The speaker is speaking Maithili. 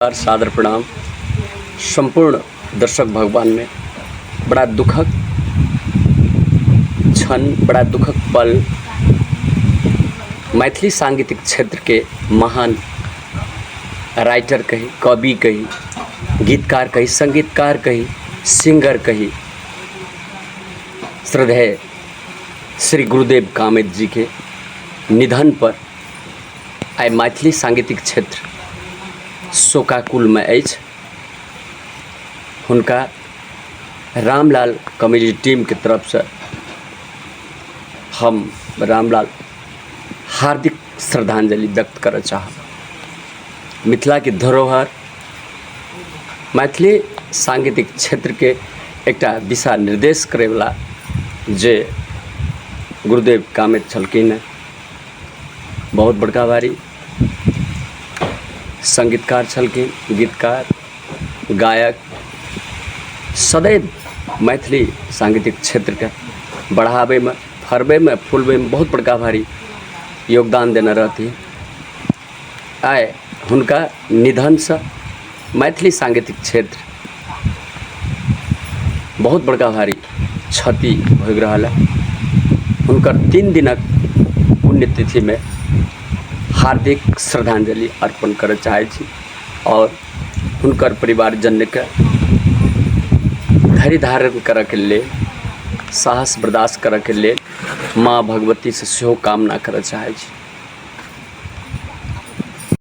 सादर प्रणाम सम्पूर्ण दर्शक भगवानमे बड़ा दुखक क्षण, बड़ा दुखक पल। मैथिली सांगीतिक क्षेत्रके महान राइटर कही, कवि कही, गीतकार कही, संगीतकार कही, सिंगर कही, श्रद्धेय श्री गुरुदेव कामत जीके निधन पर आइ मैथिली सांगीतिक क्षेत्र शोकाकुलमे अछि। हुनका रामलाल कॉमेडी टीमके तरफसँ हम रामलाल हार्दिक श्रद्धांजलि व्यक्त करऽ चाहब। मिथिलाके धरोहर, मैथिली सांगीतिक क्षेत्रके एकटा दिशा निर्देश करैवला जे गुरुदेव कामैत छलखिन हँ, बहुत बड़का भारी संगीतकार छलखिन, गीतकार, गायक। सदैव मैथिली सांगीतिक क्षेत्रके बढ़ाबैमे, फरबैमे, फुलबैमे बहुत बड़का भारी योगदान देने रहथिन। आइ हुनका निधनसँ मैथिली सांगीतिक क्षेत्र बहुत बड़का भारी क्षति भोगि रहल है। हुनकर 3 दिनक पुण्यतिथिमे हार्दिक श्रद्धांजलि अर्पण करऽ चाहै छी आओर हुनकर परिवारजनके धैर्य धारण करऽके लेल, साहस बर्दाश्त करऽके लेल माँ भगवतीसँ सेहो कामना करऽ चाहै छी।